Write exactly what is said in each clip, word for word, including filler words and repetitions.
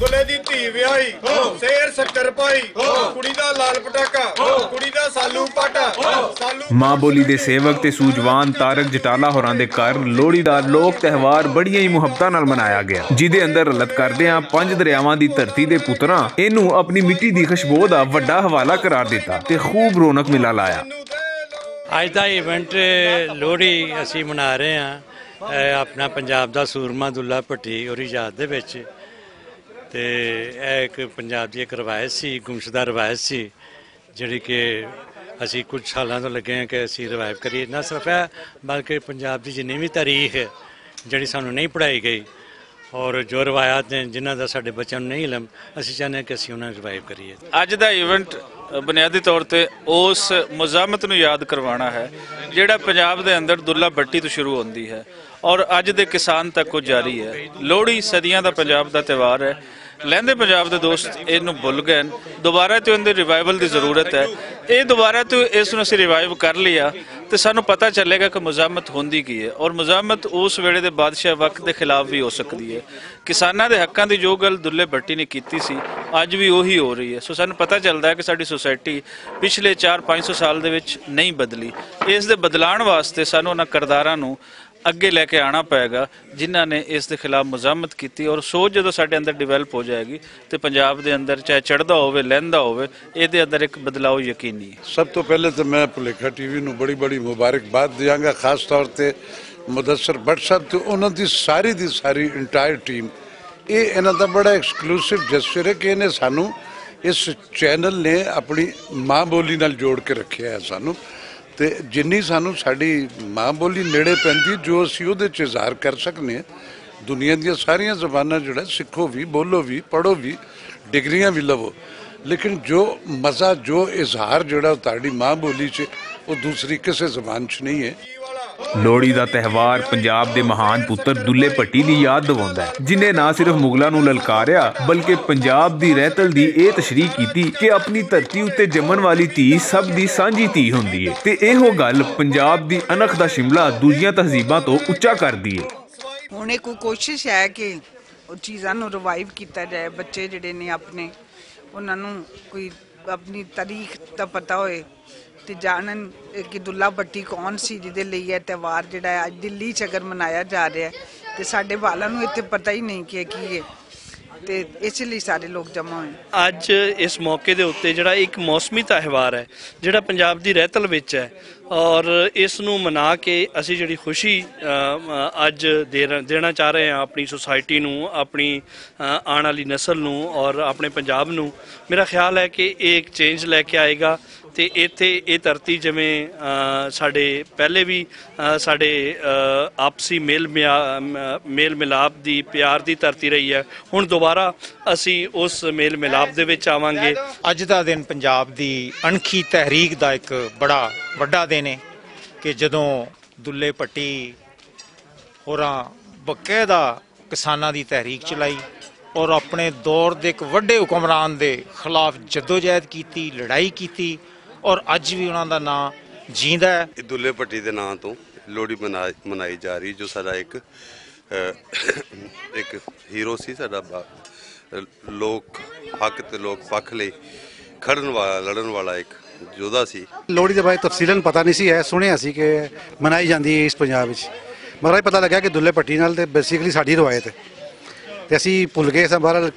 دلے دی دھی ویاہی، شیر شکر پائی، کڑی دا لال پٹاکا، کڑی دا سالو پاٹا، سالو ماں بولی دے سیوک تے سوجوان تارک جٹالا ہوراں دے گھر لوہڑی دا لوک تہوار بڑیاں ہی محبتاں نال منایا گیا، جس دے اندر رلت کردیاں پنج دریاواں دی دھرتی دے پتراں اینوں اپنی مٹی دی خوشبو دا وڈا حوالہ قرار دتا تے خوب رونق ملا لایا۔ اج دا ایونٹ لوہڑی اسی منا رہے ہاں، اے اپنا پنجاب دا سورما دلہ بھٹی اور یاد دے وچ۔ تے اے ایک پنجاب دی ایک روایت سی، گمشدہ روایت سی، جڑی کہ اسی کچھ سالاں تو لگے ہیں کہ اسی ریوائیو کریے۔ نہ صرف اے، بلکہ پنجاب دی جنی بھی تاریخ ہے، جڑی سانوں نہیں پڑھائی گئی، اور جو روایات نے، جنہاں دا ساڈے بچیاں نوں نہیں علم، اسی چاہنے ہیں کہ اسی انہاں نوں ریوائیو کریے۔ اج دا ایونٹ بنیادی طور تے اس مزاحمت نوں یاد کروانا ہے، جڑا پنجاب دے اندر دلہ بھٹی تو شروع ہوندی ہے اور اج دے کسان تک کو جاری ہے۔ لوہڑی صدیاں دا پنجاب دا تہوار ہے۔ لہندے پنجاب دے دوست اینوں بھل گئے ہن۔ دوبارہ تے ان دے ریوائیول دی ضرورت ہے۔ اے دوبارہ تے اس نوں اسی ریوائیو کر لیا تے سانوں پتہ چلے گا کہ مزاحمت ہوندی کی ہے اور مزاحمت اس ویلے دے بادشاہ وقت دے خلاف بھی ہو سکدی ہے۔ کساناں دے حقاں دی جو گل دلے بھٹی نے کیتی سی، اج بھی اوہی ہو رہی ہے۔ سو سانوں پتہ چلدا ہے کہ ساڈی سوسائٹی پچھلے چار پنج سو سال دے وچ نہیں بدلی۔ اس دے بدلان واسطے سانوں انہاں کرداراں نوں اگے لے کے آنا پائے گا، جنہاں نے اس دے خلاف مزاحمت کیتی، اور سوچ جدوں ساڈے اندر ڈیویلپ ہو جائے گی تے پنجاب دے اندر چاہے چڑھدا ہووے، لہندا ہووے، اے دے اندر ایک بدلاؤ یقینی ہے۔ سب تو پہلے تو میں پلیکھا ٹی وی نوں بڑی بڑی مبارکباد دیاں گا، خاص طور تے مدثر بٹ صاحب تے انہاں دی ساری دی ساری انٹائر ٹیم۔ اے انہاں دا بڑا ایکسکلوسیو جسچر ہے کہ انہیں سانوں اس چینل نے اپنی ماں بولی نال جوڑ کے رکھیا ہے سانوں۔ تے جنی سانوں ساڈی ماں بولی نیڑے پیندی، جو اسی اودے چ اظہار کر سکنے ہیں۔ دنیا دیاں ساریاں زباناں جڑا سکھو وی، بولو وی، پڑھو وی، ڈگریاں وی لوو، لیکن جو مزہ، جو اظہار جڑا تہاڈی ماں بولی چ، او دوسری کسے زبان چ نہیں ہے۔ لوہڑی دا تہوار پنجاب دے مہان پتر دلے پٹی دی یاد دواوندا ہے، جنہیں نہ صرف مغلاں نوں للکاریا، بلکہ پنجاب دی رہتل دی اے تشریح کیتی کہ اپنی دھرتی اُتے جمن والی دھی سب دی سانجھی دھی ہوندی ہے تے ایہو گل پنجاب دی انکھ دا شملہ دوجیاں تہذیباں تو اچا کردی ہے۔ ہن ایک کوشش ہے کہ او چیزاں نوں ریوائیو کیتا جائے، بچے جڑے نے اپنے، انہاں نوں کوئی اپنی تاریخ دا پتہ ہوئے تے جانن کہ دلہ بھٹی کون سی، جدے لئی اے تہوار جڑا ہے اج دلی چ اگر منایا جا رہا ہے تے ساڈے بالاں نوں ایتھے پتہ ہی نہیں کہ اے کی ہے۔ تے اس لئی سارے لوگ جمع ہوئے۔ اج اس موقع دے اُتے جڑا ایک موسمی تہوار ہے، جڑا پنجاب دی رہتل وچ ہے، اور اس نوں منا کے اسی جڑی خوشی، آ، آ، اج دے ر-، دینا چاہ رہے ہیں اپنی سوسائٹی نوں، اپنی، آ، آن والی نسل نوں اور اپنے پنجاب نوں۔ میرا خیال ہے کہ یہ ایک چینج لے کے آئے گا تے ایتھے یہ دھرتی جویں، آ، ساڈے پہلے بھی، آ، ساڈے، آ، آپسی میل میا-، م-، میل ملاپ دی، پیار دی دھرتی رہی ہے۔ ہن دوبارہ اسی اس میل ملاپ دے وچ آواں گے۔ اج دا دن پنجاب دی انکھی تحریک دا ایک بڑا وڈا دن ہے کہ جدوں دلے پٹی ہوراں باقاعدہ کساناں دی تحریک چلائی اور اپنے دور دے ایک وڈے حکمران دے خلاف جدوجہد کیتی، لڑائی کیتی، اور اج بھی انہاں دا ناں جیندا ہے۔ عبداللہ بھٹی دے ناں تو لوہڑی منا-، منائی جا رہی، جو ساڈا ایک، اے، ایک ہیرو سی ساڈا با-، لوک حق تے لوک پکھ لئی کھڑن والا، لڑن والا ایک یودا سی۔ لوہڑی دے بارے تفصیلاً پتہ نہیں سی، ہے سنیا سی کہ منائی جاندی ہے اس پنجاب وچ، مگر اج پتہ لگا کہ دلے پٹی نال تے بیسیکلی ساڈی روایت ہے تے اسی بھل گئے ساں۔ بہرحال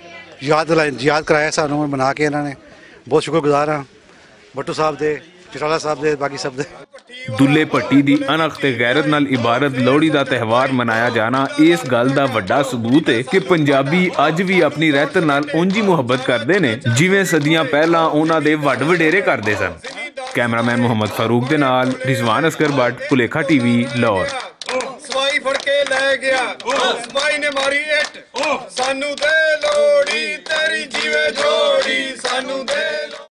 یاد دلائے، یاد کرایا سانوں منا کے انہاں نے، بہت شکر گزار ہاں بٹو صاحب دے، چٹالا صاحب دے، باقی سب دے۔ دلے پٹی دی انکھ تے غیرت نال عبارت لوہڑی دا تہوار منایا جانا اس گل دا وڈا ثبوت ہے کہ پنجابی اج وی اپنی رہتل نال اونجی محبت کردے نے، جویں صدیاں پہلاں انہاں دے وڈ وڈیرے کردے سن۔ کیمرہ مین محمد فاروق دے نال رضوان اصغر بٹ، پلیکھا ٹی وی، لاہور۔ سپاہی فڑ کے لے گیا، سپاہی نے ماری اٹ، سانو دے لوڑی، تیری جیوے جوڑی، سانو دے۔